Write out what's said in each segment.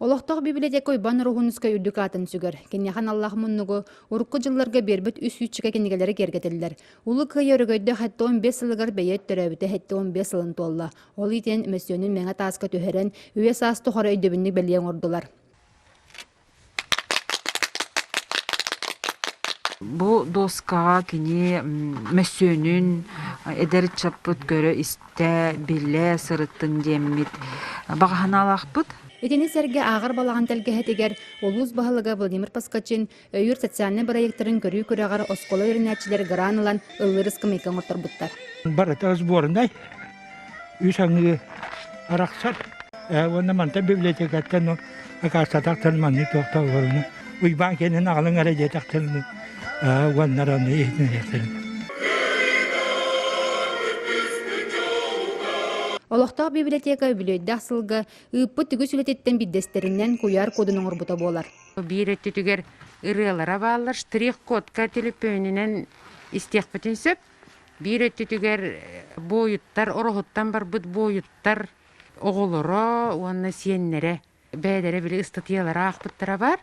Олохтоох библиотека Уйбаан Ороһуунускай үрдүк аатын сүгэр. Киниэхэ аналлаах муннугу урукку дьылларга биэрбит үс сүүсчэкэ кинигэлэри киэргэтэллэр. Улуу Кыайыы өрөгөйдөөх 75 сылыгар бэйиэт төрөөбүтэ 75 сылын туолла. Ол иитинэн мөссүөнүн мэҥэ тааска түһэрэн, үйэ-саас тухары өйдөбүнньүк бэлиэ оҥордулар. Бу доскаҕа кини мөссүөнүн эдэр ыччаппыт көрө-истэ, билэ сырыттын диэммит баҕа санаалаахпыт. Итини сэргэ ааҕар балаҕан тэлгэһэтигэр улуус баһылыга Владимир Поскачин өйүүр социальнай бырайыактарын көрүү күрэҕэр оскуола үөрэнээччилэр грант ылан ыллыыр ыскамыйка оҥорторбуттар. Барыта сборнай үс аҥыы арахсар. Уонна мантан библиотекаттан акаастатахтан маннык туохталларына Уйбаан кэннин аҕалыҥ эрэ диэтэхтэринэ уоннар аны иһитиннэриэхтэрин. Олохтоох библиотека үбүлүөйдээх сылга ыыппыт үгүс үлэтиттэн биирдэстэринэн куйаар кодун оҥорбута буолар. Биир өттүтүгэр ырыалара бааллар, штрих-кодка төлөпүөнүнэн истиэхпитин сөп. Биир өттүтүгэр буойуттар, ороһуттан барбыт буойуттар оҕолоро уонна сиэннэрэ бэйэлэрэ били ыстатыйалары аахпыттара баар.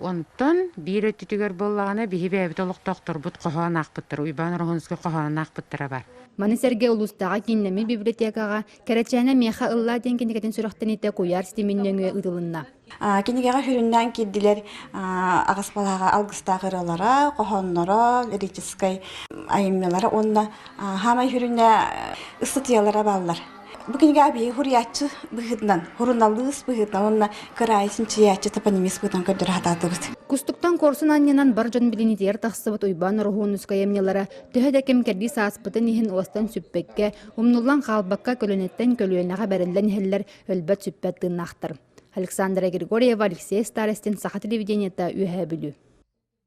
Онтон биир өттүтүгэр буоллаҕына биһи бэйэбит олохтоохторбут хоһоон аахпыттара, Уйбаан Ороһуунускай хоһоонун аахпыттара баар. Маны сэргэ улуустааҕы кииннэммит библиотекаҕа Кэрэчээнэ миэхэ ыллаа диэн кинигэтин сүрэхтэниитэ куйаар ситимин нөҥүө ыытылынна. Кинигэҕэ сүрүннээн киирдилэр аҕыс балаҕа алгыстаах ырыалара, хоһоонноро, лирическай айымньылара уонна хаамай сүрүнэ ыстатыйалара бааллар. Бу кинигэҕэ биһиги суруйааччы быһыытынан, суруналыыс быһыытынан уонна кыраайы чинчийээччи топонимист быһыытынан көрдөрө сатаатыбыт. Кустуктан куорсун анньынан бар дьон билиниитигэр тахсыбыт Уйбаан Ороһуунускай айымньылара төһө да кэм кэрдиис ааспытын иһин уостан сүппэккэ, умнуллан хаалбакка көлүөнэттэн көлүөнэҕэ бэриллэн иһэллэр өлбөт-сүппэт тыыннаахтар. Александра Григорьева, Алексей Старостин, Саха телевидениета, Үөһээ Бүлүү.